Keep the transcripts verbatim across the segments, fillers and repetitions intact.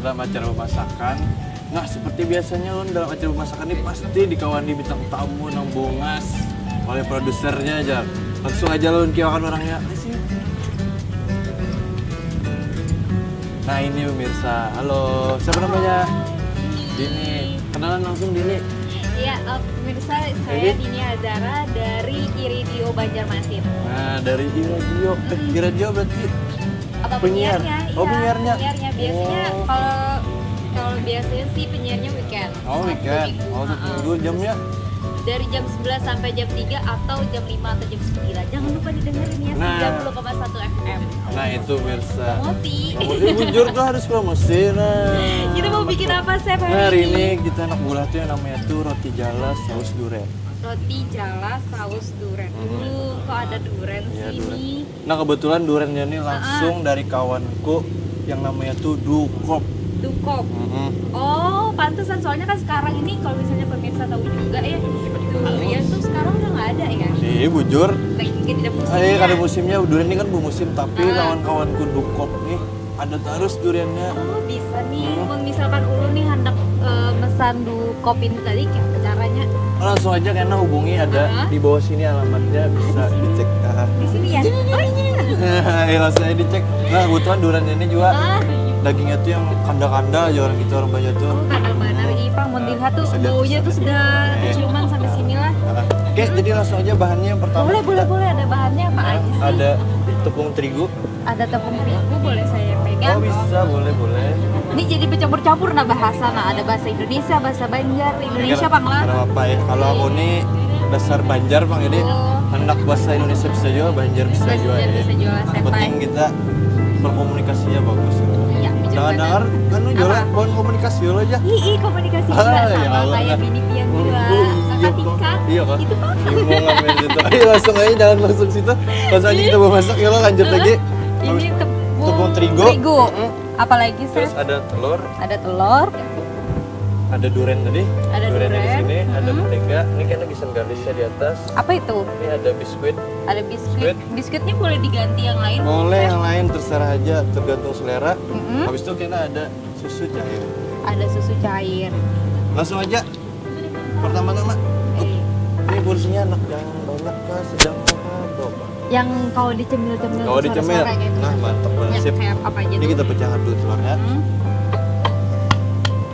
Dalam acara pemasakan, nah, seperti biasanya, lun, dalam acara pemasakan ini pasti dikawani bintang tamu nang bungas oleh produsernya aja. Langsung aja, lun, kiwakan orangnya. Ayo, sini. Nah, ini pemirsa. Halo, siapa namanya? Dini. Kenalan langsung, Dini. Ya, eh, pemirsa, saya Ini? Dini Azara dari iRadio Banjarmasin. Nah, dari iRadio. Eh, iRadio berarti Apa Penyiar? penyiarnya? Oh, Iya, penyiarnya. Penyiarnya. Biasanya Oh. kalau kalau biasanya sih penyiarnya weekend. Oh, Sabtu weekend. Minggu. Oh, Sabtu Heeh. Minggu, jamnya? Dari jam sebelas sampai jam tiga atau jam lima atau jam sembilan. Jangan lupa didengerin ya, Nah. sembilan puluh koma satu F M. Nah, itu, pemirsa. Promosi. Promosi, bujur tuh harus promosi, nah. Kita mau bikin apa, Chef, hari Nah, hari ini? Ini kita anak buah tuh yang namanya tuh roti jala saus duren. Roti jala saus duren. Mhm. Uh, kok ada duren Iya, sih duren. ini? Nah, kebetulan durennya ini langsung dari kawanku yang namanya tuh Dukop. Dukop. Mm-mm. Oh, pantesan, soalnya kan sekarang ini, kalau misalnya pemirsa tahu juga ya, durian tuh sekarang udah nggak ada ya. Ih, bujur. Lagi tidak musim Eh, ya. Kada musimnya, duren ini kan bermusim, tapi Ah. kawan-kawanku Dukop nih ada terus duriannya. Oh, bisa nih. Hmm. Mun misalkan ulun nih hendak eh, mesan Dukop ini tadi, kayak apa caranya? Langsung aja kena hubungi, ada Ah. di bawah sini alamatnya, bisa dicek. Ah. Di sini ya? Oh iya. Eh, langsung aja dicek. Nah, kebetulan durennya ini juga Ah, dagingnya tuh yang kanda-kanda aja orang gitu, orang banyak tuh. Oh, kanda banar. Ih, Pang, mun Nah, dilihat tuh bisa dilihat, baunya bisa tuh dilihat. sudah Eh. keciuman sampai sini lah. Ah. Oke, jadi langsung aja bahannya yang pertama. Boleh, boleh, kita- boleh. Ada bahannya apa Nah, aja sih? Ada tepung terigu. Ada tepung terigu, boleh saya pegang? Oh, bisa, boleh, boleh. Ini jadi bercampur-campur, nah, bahasa, nah, ada bahasa Indonesia, bahasa Banjar, Indonesia, Pang, lah. Kada apa-apa ya. Kalau aku nih dasar Banjar, Pang, jadi Oh. hendak bahasa Indonesia bisa juga, Banjar bisa Bahasa juga Banjar ya. bisa juga, Yang santai. penting kita berkomunikasinya bagus. Iya, betul Jangan banget. dengar, anu, Apa? jualan pohon komunikasi dulu aja. Ih, ih, komunikasi Ah, juga ya sama Allah, kayak nah. bini pian Oh, juga. oh, iya, Kakak Pang. tingkat. Iya, Kak. Itu, Pang. Iya, mau ngambil situ. Ayo, langsung aja, jangan langsung situ. Langsung aja kita mau masak, ya, lanjut lagi. Ini tepung, Tepung terigu. terigu. Mm-mm. Apalagi, Terus Chef? Ada telur, Ada telur. Ada duren tadi. Ada Durennya di duren. Sini, ada Hmm. mentega. Ini kan lagi senggarisnya di atas. Apa itu? Ini ada biskuit. Ada biskuit. Biskuit. Biskuitnya boleh diganti yang lain? Boleh Chef? Yang lain, terserah aja, tergantung selera. Mm-mm. Habis itu kita ada susu cair. Ada susu cair. Langsung aja. Pertama-tama, Eh, ini porsinya anak yang banyak kah, sedang kah, atau apa? Yang kalau dicemil-cemil Kalau suara-suara dicemil, kayak gitu. Nah, mantep banget, Ya, sip. Kayak apa aja Ini tuh? Kita pecah dulu telurnya. Hmm.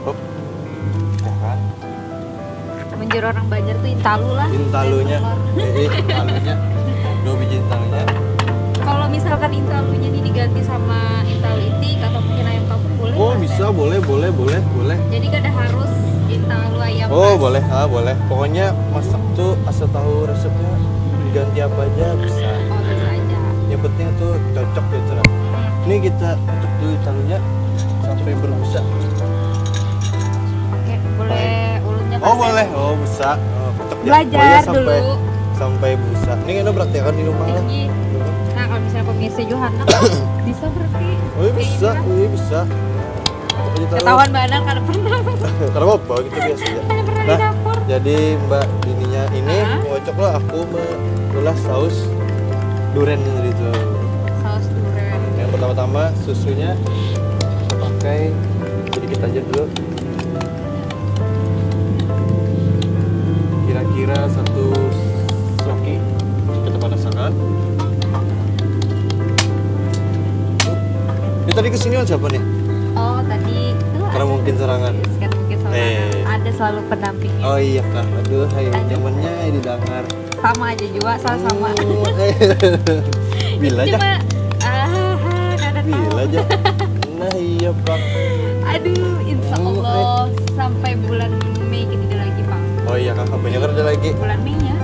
Hop. Pecahkan. Menjadi orang Banjar tuh intalu lah. Intalunya. Telur. Jadi, intalunya. Dua biji intalunya. Kalau misalkan intalunya ini diganti sama intalu itik atau mungkin ayam kampung, boleh Oh, nggak, bisa, Chef? Boleh, boleh, boleh, boleh. Jadi kada harus intalu ayam Oh, khas. Boleh, ah, boleh. Pokoknya masak tuh asal tahu resepnya, diganti apa aja bisa. Oh, bisa aja. Yang penting tuh cocok gitu lah. Hmm. Ini kita cocok dulu intalunya sampai berbusa. Oke, boleh ulunnya Oh, kasih? Boleh. Oh, bisa. Oh, cocok ya. Belajar Boleh sampai dulu. Sampai busa. Ini kita praktekkan di rumah lah. Tinggi. Nah, kalau misalnya pemirsa Johanna bisa berarti. Oh, iya, bisa. Kayak gini. Iya, bisa. Pokoknya tahu. Ketahuan banar kada pernah. Kada apa-apa, gitu biasa aja. Kada pernah Nah, di dapur. Jadi Mbak Dininya ini Hah? Ngocok lah, aku mengulas saus duren gitu. Saus duren. Yang pertama-tama susunya pakai sedikit aja dulu. Kira-kira satu sloki kita panasakan. Ini tadi kesini siapa nih? Oh, tadi tuh Karena mungkin sorangan. Kan mungkin sorangan. Eh. Ada selalu pendampingnya. Oh iya, Kak. Aduh, hai, Aduh. Nyamannya, hai, didengar. Sama aja juga, sama-sama. Hmm, eh. Bila aja. Cuma, ah, kada tahu. Bila aja. Nah, iya, Pak. Aduh, insya Hmm, Allah sampai bulan Mei kita ada lagi, Pak. Oh iya, Kak, apanya kerja lagi? Bulan Mei ya.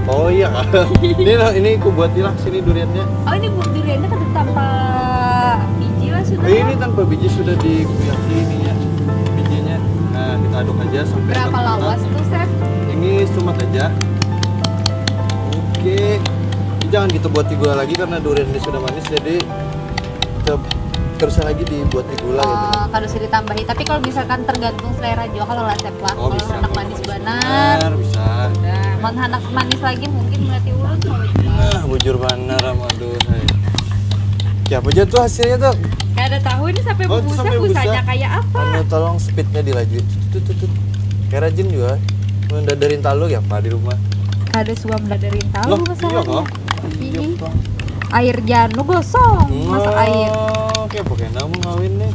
Oh iya, Kak. Ini, nah, ini aku buat hilang sini duriannya. Oh, ini bu duriannya kan tanpa biji lah sudah. Eh, ini tanpa biji, sudah dikuyaki ininya, bijinya. Nah, kita aduk aja sampai Berapa merata. Lawas tuh, Chef? Ini setumat aja. Oke. Ini jangan kita buat gula lagi karena durian ini sudah manis, jadi kita terus lagi dibuat gula gitu. Oh, kada usah ditambahi. Tapi kalau misalkan tergantung selera juga kalau lah, Chef lah. Oh, Kalau bisa. Anak manis banar. Benar, bisa. Udah, mun handak manis lagi mungkin berarti ulun tahu juga. Nah, bujur banar, aduh, hai. Ya, apa aja tuh hasilnya tuh? Kada tahu, Oh, ini sampai Oh, itu bubusa, sampai bubusa. Busanya kayak apa? Anu, tolong speednya dilaju. Tut, tut, tut. Kayak rajin juga. Mendadarin talu ya, Pak, di rumah. Ada suam dadarin talu Loh, masalahnya. Iya, Pak. Ih, air janu gosong, masak air. Oke, pokoknya mau ngawin nih.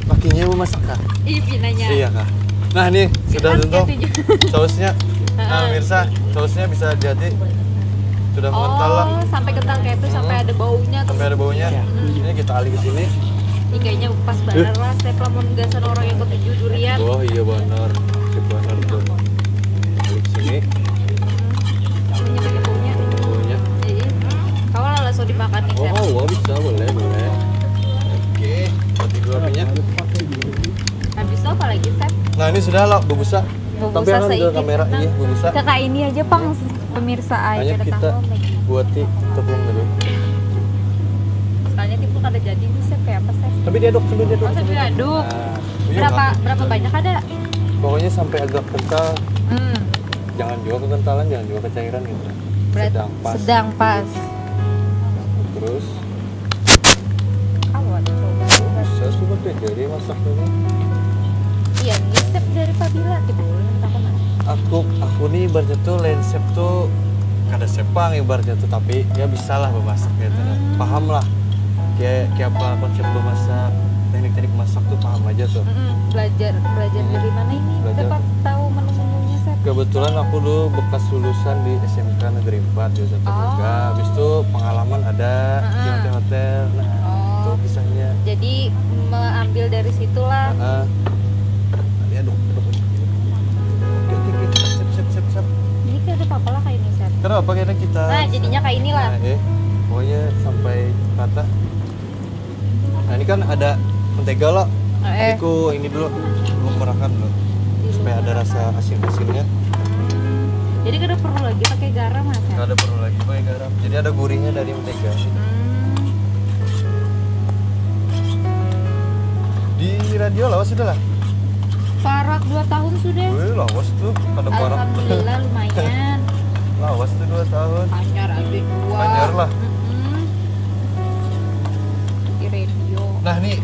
Lakinya mau masak, Kak? Ih, pinanya. Iya, Kak. Nah, nih sudah Kan tentu gitu juga. Sausnya. Nah, Heeh. Mirsa, sausnya bisa jadi sudah mengental lah. Oh, sampai kental kayak itu, sampai ada baunya tuh. Sampai ada baunya. Hmm. Ini kita alih ke sini. Ih, kayaknya pas banget lah, saya lamun gasan orang yang ketujuh durian. Oh iya, benar. Sip, benar tuh. Alih ke sini. Ini pakai baunya. Baunya. Jadi, kalau langsung dimakan nih, Oh, Sep. oh, bisa, boleh, boleh. Oke, mati dulu apinya. Habis itu apa lagi, Sep? Nah, ini sudah lah, bubusa. Bubusa Tampilkan ke sedikit. kamera, iya, bubusa. Kakak ini aja, Pang, pemirsa aja Hanya ada kita tanggung lagi. Buati tepung dulu. Soalnya tipu kada jadi nih, Sep, kayak apa, Sep? Tapi diaduk, sambil diaduk. Oh, sambil diaduk. Nah, iya, Berapa Kak. berapa banyak ada? Pokoknya sampai agak kental, Hmm. jangan juga kekentalan, jangan juga kecairan gitu. Berat- Sedang pas. Sedang pas. Terus Awal coba. Bisa suka tuh jadi masak ini. Iya, ini Sep dari pabila tiba ulun takut. Aku aku nih ibaratnya tuh lain Sep tuh kada sepang ibaratnya tuh, tapi ya bisa lah memasak gitu lah. Hmm. Paham lah. Kayak kayak apa konsep memasak, teknik-teknik masak tuh paham aja tuh. Mm-mm, belajar belajar Hmm. Dari mana ini? Belajar. Dapat tahu menu-menunya, Sep? Kebetulan aku dulu bekas lulusan di S M K Negeri empat di Satu Oh. Habis itu pengalaman ada di Heeh. Hotel-hotel. Nah, Oh. itu kisahnya. Jadi mengambil dari situlah. Heeh. Aduh, aduh. Oke, oke, oke. Sip, sip, sip, sip. Ini kayak ada apa-apa lah kayak ini, Sep. Kenapa kayaknya kita Nah, jadinya kayak inilah. Nah, eh, pokoknya sampai rata. Nah, ini kan ada mentega loh. Eh. Aku ini dulu, lumurahkan dulu supaya ada rasa asin-asinnya. Jadi kada perlu lagi pakai garam, Mas, ya? Nggak ada perlu lagi pakai garam. Jadi ada gurihnya dari mentega. Hmm. Di radio lawas sudah lah. Parak dua tahun sudah. Wih, lawas tuh, kada parak. Alhamdulillah, lumayan. Lawas tuh dua tahun. Anyar aja dua. Anyar lah. Mm-mm. Di radio. Nah nih,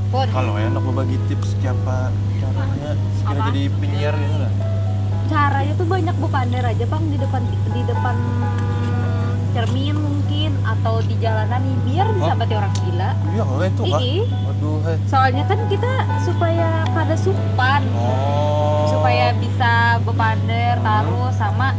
Pun. Kalau ya, nak berbagi tips siapa caranya sekira Apa? Jadi penyiar gitu lah. Caranya tuh banyak, bepander aja, Pang, di depan di depan cermin mungkin, atau di jalanan nih, biar Hah? Disambati orang gila. Iya, kalau itu kah? Ih. Waduh, hei. Soalnya kan kita supaya kada supan, Oh. supaya bisa bepander terus sama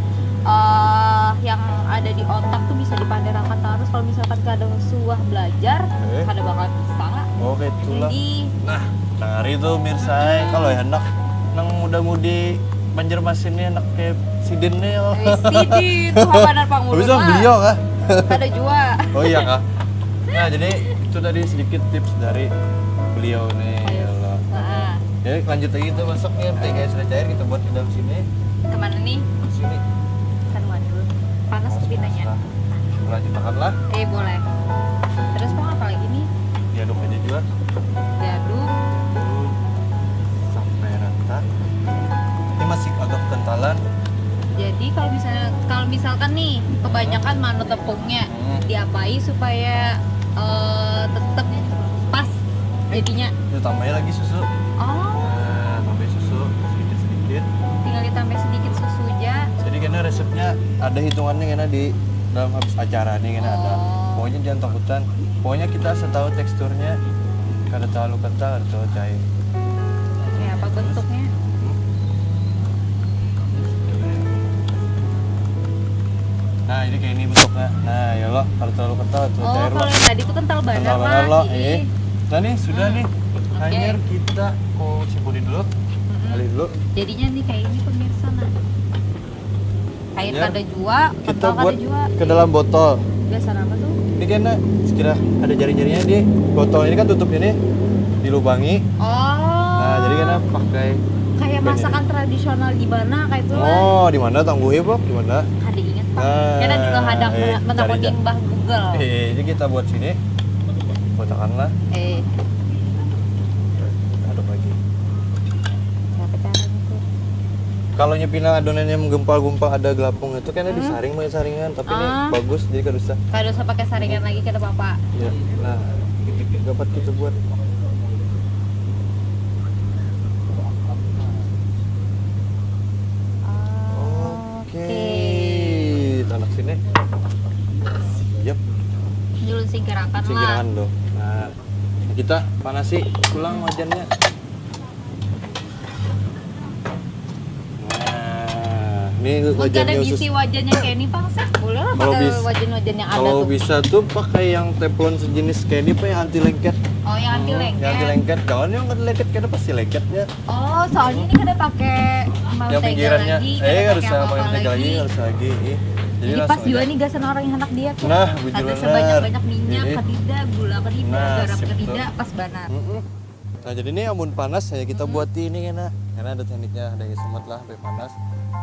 eh, yang ada di otak tuh bisa dipanderakan terus. Kalau misalkan kada suah belajar, Eh. kada bakal bisa. Oke, itulah. Jadi Nah, nah hari itu mirsa, eh, kalau ya hendak nang muda-mudi Banjarmasin nih, hendak kayak sidin nih. Eh, sidin tuh apa, pangulun Habis itu lah. Beliau kah? Kada jua. Oh iya kah? Nah, jadi itu tadi sedikit tips dari beliau nih. Ya Allah. Nah, Jadi lanjut lagi, kita masak nih, mentega sudah cair, kita buat ke dalam sini. Kemana nih? Sini. Kan waduh, panas tapi nanya. Nah, lanjut makan lah. Eh, boleh. Terus mau apa lagi nih? Diaduk aja juga. Diaduk. Sampai rata. Ini masih agak kentalan. Jadi kalau misalnya kalau misalkan nih kebanyakan manut tepungnya, Hmm. Diapai supaya eh, tetap pas jadinya? Kita tambahin lagi susu. Oh, Nah, tambahin susu sedikit-sedikit. Tinggal ditambah sedikit susu aja. Jadi kena resepnya ada hitungannya, kena di dalam habis acara nih, kena ada. Oh. Pokoknya jangan takutan. Pokoknya kita asal tahu teksturnya, kada terlalu kental, kada terlalu cair. Ya, apa bentuknya? Nah, ini kayak ini bentuknya. Nah, ya lo, kada terlalu kental, terlalu Oh, cair lo. Kalau yang tadi tuh kental banget Kental lah. banget lo, Ih. eh. Nah nih sudah Hmm. nih. Oke. Hanyar kita, aku simpunin dulu, Mm-mm. alih dulu. Jadinya nih kayak ini, pemirsa, nah. Cair Ya. Kada jua, Kita kental kada buat jua. Ke dalam botol. Gasan apa tuh? Ini kena sekira ada jaring-jaringnya di botol ini kan, tutupnya nih dilubangi. Oh. Nah, jadi kena pakai Kayak band masakan ini. Tradisional di mana kayak itu lah. Oh, di mana, tangguhi, Bok? Di mana? Kada ingat, Pak. Nah, Kena juga kadang eh, mena- menakuni cari ja- Mbah Google. Eh, jadi kita buat sini. Botakan lah. Eh, Aduk lagi. Berapa caranya tuh? Kalau nya pina adonannya menggempal-gumpal ada gelapung itu kena disaring, pakai saringan, tapi ini bagus jadi kada usah. Kada usah pakai saringan lagi, kada apa-apa. Ya, nah, dapat kita buat. Oke, tanak sini. Siap. Dulu singkirakan lah. Singkirakan dulu. Nah, kita panasi pulang wajannya. Nah, ini wajannya khusus. Bisi wajannya kayak ini, Bang Sep. Boleh lah pakai wajan-wajan yang ada tuh. Kalau bisa tuh pakai yang teflon sejenis kayak ini, Pak, yang anti lengket. Oh, yang anti lengket. Yang anti lengket. Jangan yang anti lengket, karena pasti lengket ya. Oh, soalnya ini kada pakai mentega lagi, kada pakai apa-apa lagi. Harus lagi. Jadi pas juga nih gasan orang yang hendak diet. Nah, sebanyak-banyak minyak, kedida, gula kedida, garam kedida, pas banar. Nah, jadi ini amun panas ya kita buat ini kena. Karena ada tekniknya, ada yang semet lah, sampai panas.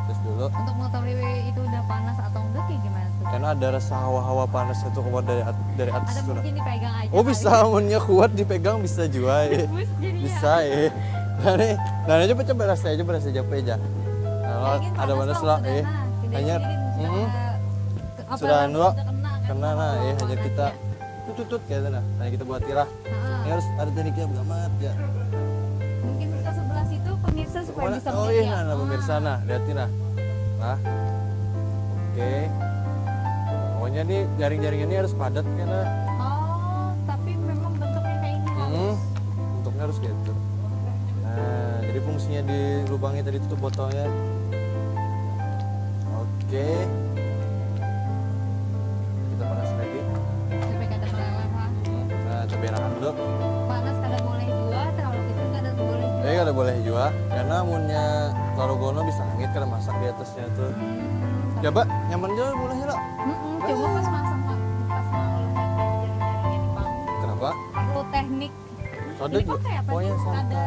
Terus dulu. Untuk mengetahui itu udah panas atau enggak kayak gimana tuh? Karena ada rasa hawa-hawa panas itu keluar dari at-, dari atas tuh. Atau mungkin dipegang aja. Oh, bisa, amunnya kuat dipegang bisa juga ya. Bisa ya. Nah, nih, nah, coba, coba rasa aja, rasa aja apa aja. Nah, ada panas lah, eh. Hanya sudah anu, kena nah, eh, hanya kita tutut kayak itu nah. Nah, kita buat lah. Ini harus ada tekniknya, begamat ya. Mungkin ke sebelah situ, pemirsa, supaya bisa melihat. Oh iya, nah, pemirsa, nah, lihat ini nah. Nah. Oke. Pokoknya nih jaring-jaringan ini harus padat karena. Oh, tapi memang bentuknya kayak ini harus. Bentuknya harus kayak itu. Nah, jadi fungsinya di lubangnya tadi itu tuh botolnya. Oke. Kita panas lagi. Supaya kada meleleh lah. Nah, kita berakan dulu. Panas kada boleh jua, terlalu kecil kada boleh jua. Eh, kada boleh jua. Karena amunnya terlalu gono bisa hangit kada masak di atasnya tuh. Coba, nyaman aja boleh lah. Coba pas masak, Pak. Pas mau jari-jarinya di panggung. Kenapa? Aku teknik. Jadi kok kayak apa nih? Kada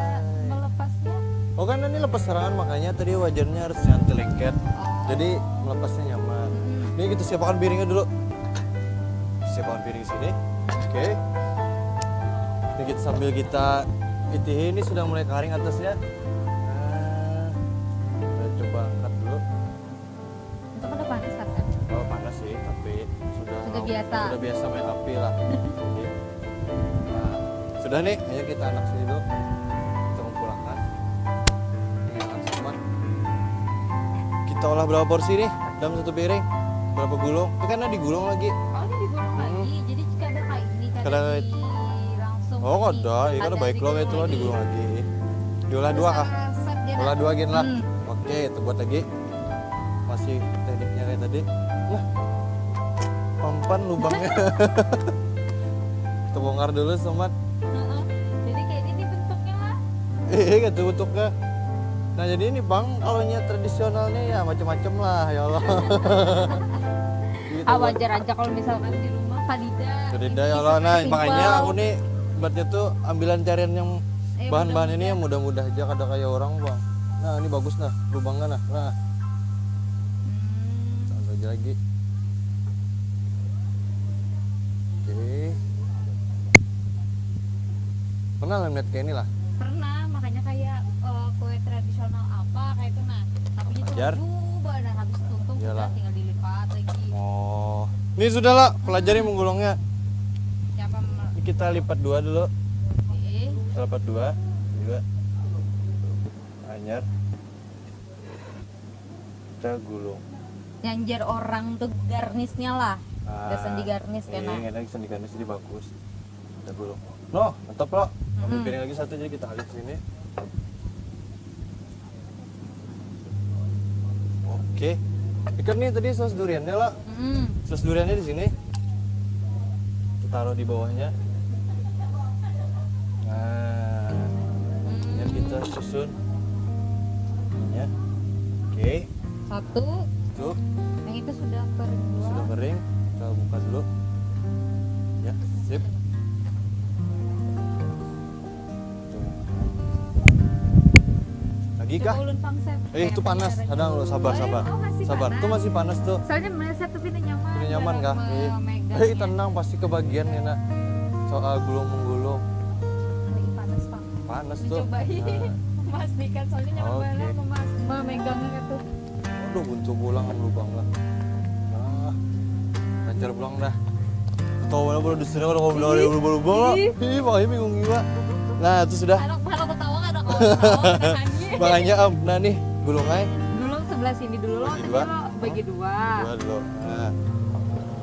melepasnya. Oh, kan ini lepas serangan, makanya tadi wajannya harus jangan kelengket. Jadi melepasnya nyaman. Ini kita siapkan piringnya dulu. Siapkan piring sini. Oke. Ini kita sambil kita itihi, ini sudah mulai karing atasnya. Nah, kita coba angkat dulu. Itu kada panas, Kak? Oh, panas sih, tapi sudah biasa. Sudah biasa main api lah. Jadi, nah, sudah nih, ayo kita anak sini dulu. Kita kumpulakan. Ini akan sama. Kita olah berapa porsi nih? Dalam satu piring. Berapa gulung? Ini karena digulung lagi. Oh, ini digulung lagi. Jadi kada kayak ini, kada di langsung. Oh, kada. Ini kada baik loh, itu loh digulung lagi. Diolah dua kah? Olah dua gin lah. Oke, kita buat lagi. Masih tekniknya kayak tadi. Nah, pampan lubangnya. Terbongkar dulu, Somat. Jadi kayak ini bentuknya lah. Iya, gitu bentuknya. Nah, jadi ini, Bang, kalau nya tradisionalnya ya macam-macam lah, ya Allah. Ah, wajar aja kalau misalkan di rumah kadida. Kadida, ya Allah. Nah, makanya aku nih buatnya tuh ambilan carian yang bahan-bahan ini yang mudah-mudah aja, kada kayak orang, Bang. Nah, ini bagus nah, lubangnya nah. Nah. Tambah aja lagi. Oke. Pernah lah lihat kayak ini lah? Pernah, makanya kayak, eh, kue tradisional apa kayak itu nah. Tapi itu laju banget, habis tuntung kita tinggal dilipat lagi. Oh. Ini sudah lah, pelajari menggulungnya. Siapa me- Kita lipat dua dulu. Kita lipat dua juga. Anyar. Kita gulung. Nyanjar orang tuh garnisnya lah. Gasan digarnis kena. Iya, gasan digarnis jadi bagus. Kita gulung. Noh, mantap lo. Ambil piring lagi satu, jadi kita alih sini. Oke. Ikan nih tadi saus duriannya lah. Saus duriannya di sini. Kita taruh di bawahnya. Nah, ini kita susun. Ya. Oke. Satu. Tuh. Yang itu sudah kering dua. Sudah kering. Kita buka dulu. Ya, sip. Tuh. Lagi kah? Ulun pangset. Eh, itu panas. Ada lo, sabar, sabar. Sabar. Itu masih panas tuh. Soalnya meleset tapi ini nyaman. Ini nyaman kah? Iya. Eh, tenang, pasti kebagian ya, nak. Soal gulung menggulung. Panas, Pak. Panas tuh. Dicobai. Nah. Memastikan, soalnya nyaman banget, Mas. Mah megangnya gitu. Aduh, buntu pulang lubang lah. Nah, lancar pulang dah. Tahu mana produsernya kalau kamu bilang ada lubang-lubang lah. Ih. Ih, makanya bingung juga. Nah, itu sudah. Anak baru ketawa kan, kalau ketawa kan hanyir. Makanya, em, nah nih, gulung aja. Gulung sebelah sini dulu loh, Bagi tapi dua. Lo bagi dua. Dua dulu. Nah,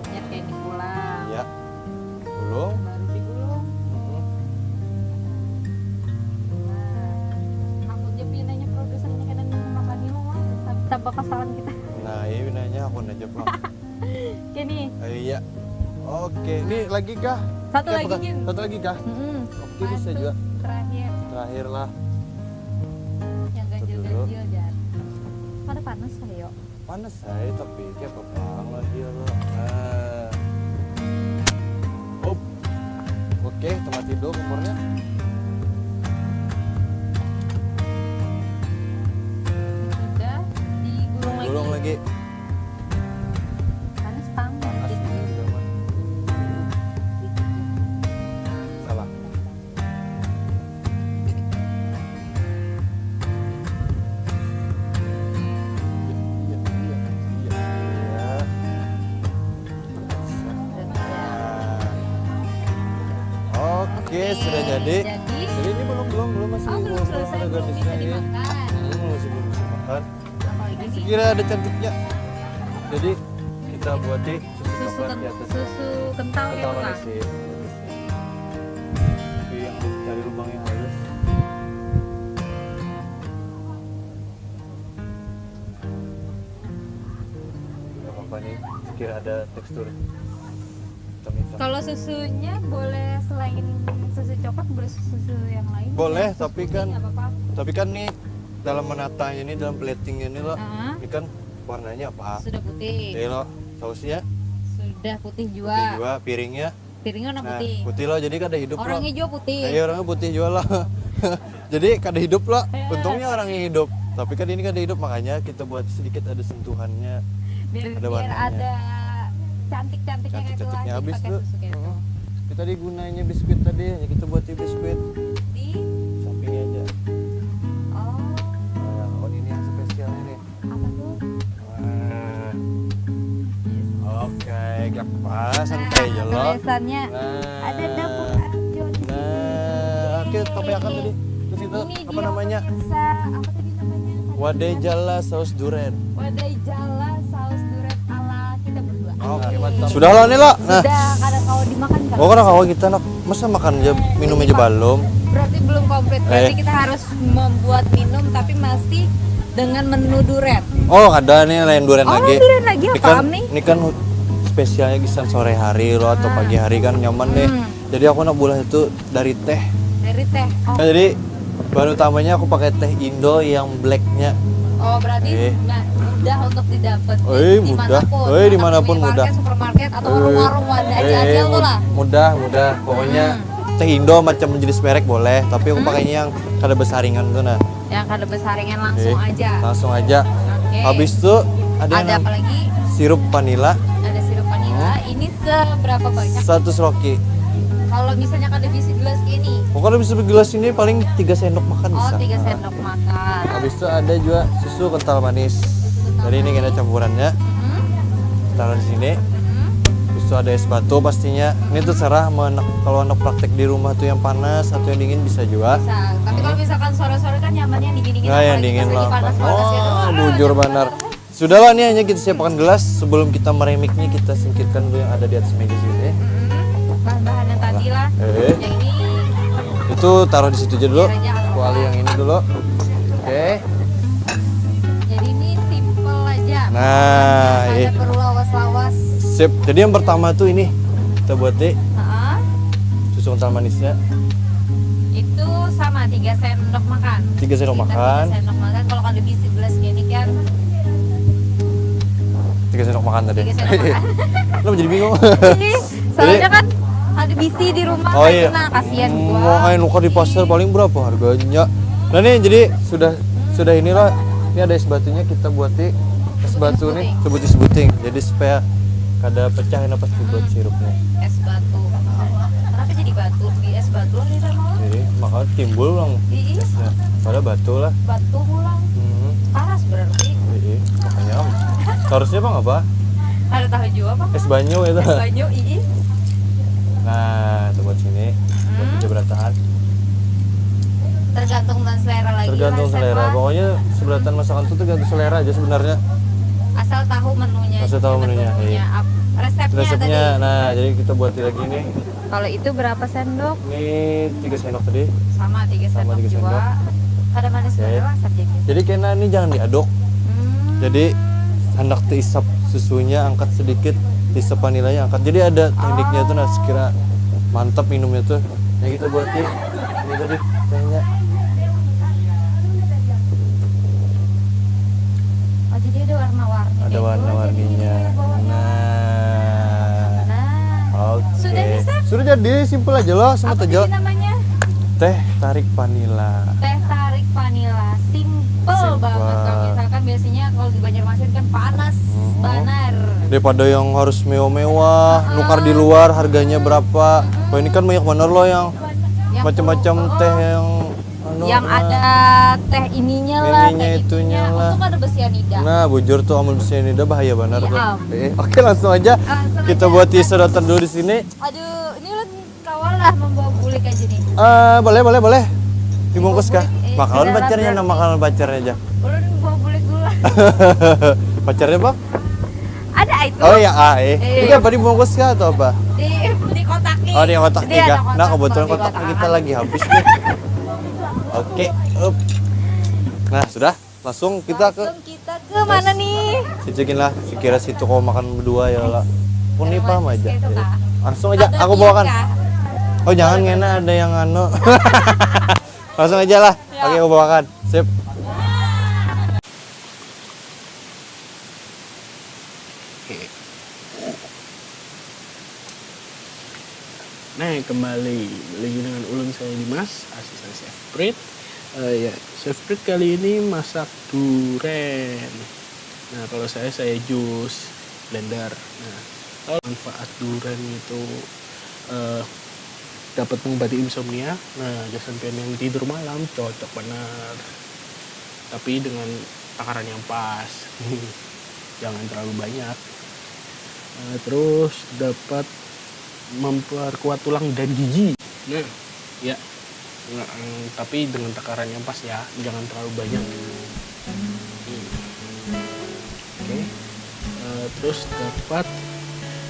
Ya kayak ini pulang. Ya. Gulung. Baru digulung. Mm-mm. Nah, aku aja pinanya produsernya kadang makan ini mah tanpa kesalahan kita. Nah, ini nanya aku aja, Pak. Gini, Eh, iya. Oke, ini lagi kah? Satu Eh, lagi, bukan. Gin. Satu lagi kah? Mm-mm. Oke, bisa Masuk juga. Terakhir Terakhir lah. Yang Itu dulu. ganjil-ganjil, Jan. Pada panas lah, yuk. Panas saya, tapi kayak apa lah dia lo. Nah. Up. Oke, tempat tidur kompornya. Sudah digulung lagi. Gulung lagi. Panas, Pang. Panas Dikit. ini juga, Mas. Dikit. Salah. Iya, iya, iya, iya. Nah. Oke, sudah jadi. Jadi, Jadi ini belum, belum, belum, masih Oh, belum belum selesai, ada belum gadisnya bisa ini. Dimakan. Belum, masih belum bisa makan. Apalagi sih? Kira ada cantiknya. Jadi kita buat di susu Susu, coklat ken- di atas. Susu kental ya, Kental Bang? manis sih. Tapi yang cari lubang yang halus. Gak apa-apa nih, kira ada tekstur hitam-hitam. Kalau susunya boleh selain susu coklat, boleh susu yang lain. Boleh, Susu tapi putih kan nggak apa-apa. Tapi kan nih dalam menatanya ini, dalam platingnya ini loh, Ah. Ini kan warnanya apa? Sudah putih. Jadi lo sausnya Sudah putih juga. Putih juga, piringnya. Piringnya warna Nah, putih. Putih loh, jadi kada hidup Orangnya loh. Juga putih. Iya, orangnya putih juga loh. Jadi kada hidup loh. Iya. Untungnya orangnya hidup. Tapi kan ini kada hidup, makanya kita buat sedikit ada sentuhannya. Biar, Ada biar warnanya. Ada cantik-cantiknya kayak itu lah. Cantik-cantiknya Jadi habis pakai tuh. susu kayak itu. Hmm. Kita di gunanya biskuit tadi, hanya kita buat di biskuit. Di Sampingnya aja. Oh. Nah, oh, ini yang spesialnya nih. Apa tuh? Wah. Oke, gak apa, santai aja Nah, loh. Tulisannya Nah. Ada dapur, ada jauh di sini. Nah, oke, tapi akan tadi ke situ Ini apa dia, namanya? Pemirsa, apa tadi namanya? Wadai jala saus duren. Wadai jala saus duren ala kita berdua. Oke, mantap. Sudah lah nih lah. Nah, Sudah kada kawa dimakan kan? Mau kada kawa kita nak masa makan aja, minum aja balum. Berarti belum komplit. Berarti Eh. Kita harus membuat minum tapi masih dengan menu duren. Oh, ada nih lain duren Oh, lagi. Duren lagi Ini apa kan, nih? Ini kan spesialnya gasan sore hari loh atau Ah. Pagi hari kan nyaman nih. Hmm. Jadi aku nak bulah itu dari teh. Dari teh. Oh. Nah, jadi bahan utamanya aku pakai teh Indo yang blacknya. Oh, berarti Eh. nggak mudah untuk didapat Eh, mudah. Dimanapun. Eh, dimanapun Minimarket, mudah. Supermarket atau Eh, warung-warung wadah aja eh, aja tuh mud- lah. Mudah, mudah. Pokoknya Hmm. teh Indo macam jenis merek boleh, tapi aku Hmm. pakainya yang kada besaringan tuh nah. Yang kada besaringan langsung Eh, aja. Langsung aja. Oke. Habis itu ada, Ada yang apa lagi? Sirup vanila Ada sirup vanila. Ini seberapa banyak? Seratus roki. Kalau misalnya kada bisi gelas kayak ini. Pokoknya bisa gelas ini paling tiga sendok makan Oh, bisa. tiga Nah. Sendok makan. Habis itu ada juga susu kental manis. Jadi ini kita campurannya. Hmm. Taruh di sini. Hmm. Habis itu ada es batu pastinya. Ini terserah mau anak, kalau anak praktek di rumah tuh yang panas atau yang dingin bisa juga. Bisa. Tapi kalau misalkan sore-sore kan nyamannya dingin-dingin. Nah, yang Apalagi dingin pas lah. lagi panas-panas gitu. Oh, bujur banar. Sudahlah nih, hanya kita siapkan gelas. Sebelum kita meremiknya, kita singkirkan dulu yang ada di atas meja sini. Mm-mm. Bahan-bahan yang tadi lah. Eh. Yang ini Itu taruh di situ aja dulu. Biar aja. Kuali yang ini dulu. Oke. Jadi ini simple aja. Nah, Ada eh. Perlu lawas-lawas. Sip. Jadi yang pertama tuh ini kita buat deh Heeh. Susu kental manisnya. Itu sama tiga sendok makan. Tiga sendok Kita makan. Tiga sendok makan. Kalau kada bisi gelas gini kan. Tiga sendok makan tadi. Tiga sendok makan. Kenapa jadi bingung? Ih, soalnya kan ada bisi di rumah. Oh, iya. Nah, kasihan Hmm, gua. Mau kain muka di pasar paling berapa harganya? Nah nih, jadi sudah sudah inilah, ini ada es batunya, kita buat di es batu nih, sebuting-sebuting. Jadi supaya kada pecah enak pas dibuat sirupnya. Es batu. Kenapa jadi batu? Di es batu nih sama lo? Jadi maka timbul ulang. Iya. Nah, pada batu lah. Batu pulang. Hmm. Panas Seharusnya bang apa? Kada tahu juga apa. Es banyu itu. Banyu, ii. Nah, itu buat sini. Buat Hmm. Jeberataan. Tergantung dengan selera lagi. Tergantung Resep selera. apa. Pokoknya Jeberataan masakan tuh tergantung selera aja sebenarnya. Asal tahu menunya. Asal tahu menunya, iya. Ap- resepnya, Resepnya, tadi. Nah, jadi kita buat lagi nih. Kalau itu berapa sendok? Ini tiga sendok tadi. Sama tiga Sama sendok tiga juga. Sendok. Kada manis Oke. Banget lah sabjanya. Jadi kena ini jangan diaduk. Hmm. Jadi hendak diisap susunya, angkat sedikit, diisap vanilanya, angkat. Jadi ada tekniknya tuh, nah, sekira mantap minumnya tuh. Yang kita buat nih, ini tadi tehnya. Oh, jadi ada warna-warni. Ada warna-warninya. Nah. Nah. Oke. Sudah bisa? Sudah jadi, simpel aja loh, sama Apa aja. Tadi namanya? Teh tarik vanila. Teh tarik vanila. Simple Simple. Banget. Kalau misalkan biasanya kalau di Banjarmasin kan panas Mm-mm. Banar. Daripada yang harus mewah-mewah, nukar di luar harganya berapa. Wah, ini kan banyak bener loh yang Yang macam-macam puluh- teh oh. Yang anu, Yang nah, ada teh ininya lah, ininya, teh itunya itunya. Lah. Untung ada besianida. Nah, bujur tuh, amun besianida bahaya benar Ya tuh. Ampun. Eh, oke, langsung aja. Langsung Kita aja. Buat sedotan dulu di sini. Aduh, ini ulun kawa lah membawa bulik aja nih. Eh, boleh, boleh, boleh. Dibungkus kah? Bulik, eh, Makanan dalam pacarnya, berarti. Nah, makanan pacarnya aja. Ulun bawa bulik dulu lah. Pacarnya, Bang? Ada itu. Oh ya, ah, eh. Eh. Ini apa, dibungkus kah atau apa? Di di kotak nih. Oh, di kotak Jadi tiga. ada kotak Nah, kebetulan kalau di kotak kotak kita kan. Lagi habis nih. Oke, up. Nah, sudah. Langsung kita ke Langsung kita ke mana nih? Situ gin lah, sekira situ kau makan berdua ya lah. Pun ini Romantis paham aja. gitu, Iya. Kak. Langsung aja, Ada aku view bawakan. kah? Oh, jangan, ngena ada yang anu. Langsung aja lah. Ya. Oke, aku bawakan. Sip. Nah, kembali lagi dengan ulun, saya Dimas, asisten chef Prit. Eh, ya, chef Prit kali ini masak duren. Nah, kalau saya, saya jus blender. Nah, kalau manfaat duren itu, eh, dapat mengobati insomnia. Nah, gasan pian yang tidur malam, cocok benar. Tapi dengan takaran yang pas. Jangan terlalu banyak. Eh, terus dapat memperkuat tulang dan gigi. Nah, ya. Nah, em, tapi dengan takaran yang pas ya, jangan terlalu banyak. Hmm. Oke. Eh, terus dapat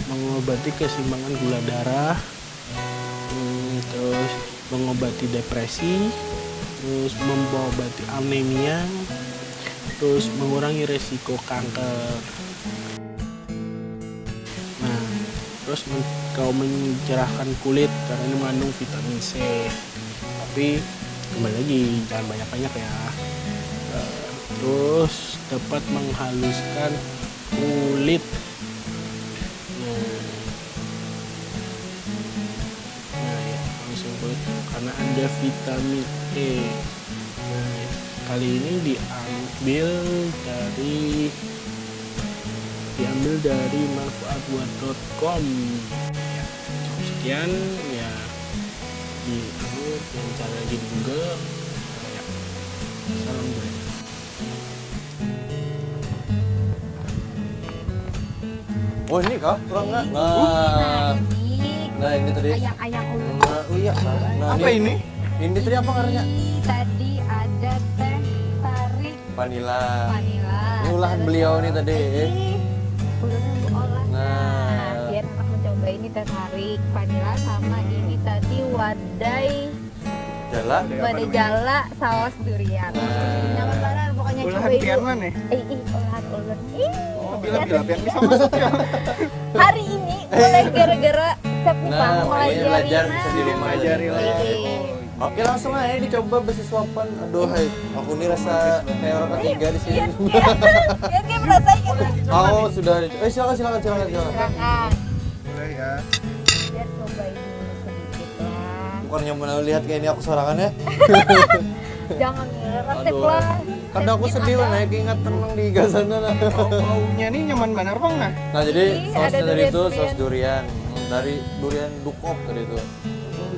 mengobati keseimbangan gula darah, hmm, terus mengobati depresi, terus mengobati anemia, terus mengurangi resiko kanker. Nah, terus men- kalau mencerahkan kulit karena ini mengandung vitamin C. Tapi kembali lagi, jangan banyak-banyak ya. Eh, terus dapat menghaluskan kulit. Nah, nah ya, langsung kulit karena ada vitamin E. Nah, kali ini diambil dari diambil dari manfaatbuat.com. Ya, cukup sekian ya, di anu, dengan cara lagi di Google. Ya. Salam brand. Oh, ini kah? Kurang nggak? Nah, Nah, ini nah, ini tadi. Ayang-ayang ulun. Nah, oh iya. Nah, Apa ini? Ini tadi apa ngarannya? Ini tadi ada teh tarik Vanila. Vanila. Ini olahan beliau nih tadi, eh. Ih, ulun yang olah. Nah. Nah, biar anak mencoba ini teh tarik vanila sama ini tadi wadai Jala. wadai jala saus durian. Nah. Nyaman banget pokoknya, Olahan cobain pian dulu. mana? Eh, ih, olahan ulun. Ih. Oh, bila-bila pian bisa masuk ya. Hari ini mulai gara-gara chef nih, Nah, Pak, makanya ngajari belajar nah. Bisa di rumah aja. Pelajari lah. Iya. Oke, langsung aja dicoba besi suapan. Aduh, hai, aku ini rasa kayak orang ketiga di sini. Iya, iya. Iya, kayak merasa gitu. Oh, sudah. Eh, silakan, silakan, silakan, silakan. Silakan. Boleh ya. Biar cobain dulu sedikit lah. Bukannya mau lihat kayak ini aku sorangan ya. Jangan ngiler, resep Aduh. lah. Kadang aku sedih lah, naik ingat tenang di Gaza sana lah. Bau-baunya nih nyaman benar, Bang, nah. Nah, jadi Ih, sausnya ada tadi itu durian-durian. Saus durian. Hmm, dari durian dukop tadi itu.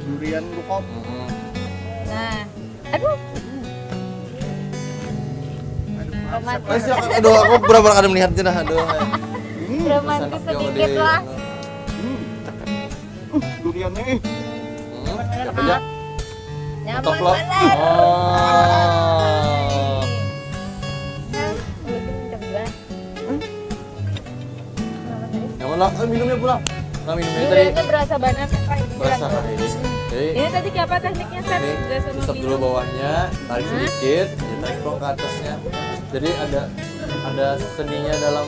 Durian dukop. Mm-mm. Nah, aduh, Aduh, Romantis. Eh, silakan. Aduh, aku berapa kali melihatnya dah. Aduh. Romantis sedikit lah. Hmm. Uh, duriannya ih. Hmm, Bener, siapa ya? Nyaman Top lo. banget. Oh. Nah, udah kenceng juga. Kenapa tadi? Nyaman lah, eh, minumnya pulang. Nah, minumnya Ini tadi udah berasa banget. berasa kayak ini. Jadi Ini tadi kayak apa tekniknya, Sep? ini Udah sama isap dulu minum. Bawahnya, tarik Hah? Sedikit, ya, tarik dong ke atasnya. Jadi ada ada seninya dalam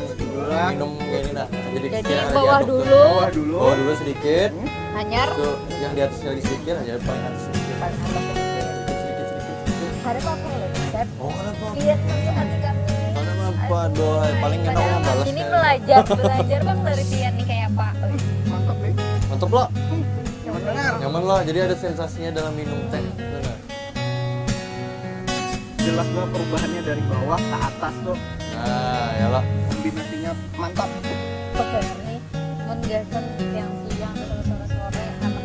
minum kayak ini nah. Jadi, Jadi kayak ada bawah diaduk tuh. Dulu. Bawah dulu. Bawah dulu sedikit. Hanyar. Itu yang di atasnya lagi sedikit, hanyar paling atas sedikit. Paling atas sedikit. Sedikit, sedikit, sedikit. Ada apa loh, Sep? Oh, kenapa? Iya, nanti ada kan. Kenapa? Aduh, paling enak Padahal membalas. Ini belajar, belajar bang dari Pian nih kayak apa. Mantap nih. Mantep lo. Benar. Nyaman lo. Jadi ada sensasinya dalam minum teh. Benar. Jelas banget perubahannya dari bawah ke atas tuh. Nah, ya lah. Kombinasinya mantap. Bener nih, mun gasan siang-siang atau sore-sore anak.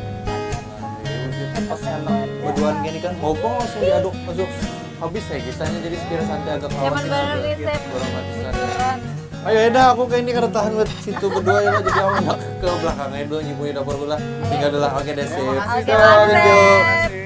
Jadi, pas anak berduaan gini kan, ngopong langsung diaduk, langsung habis ya kisahnya. Jadi sekira santai agak lawan Nyaman ya, banget agak nih, Sep. kurang pantesan. Bujuran. Ayo, enak, aku kayak ini kada tahan buat situ berdua ya, jadi aku nak ke belakang aja dulu, nyibui dapur gula. Tinggal dulu, oke deh, sip. Oke, Yo, Bang thank you. Sep.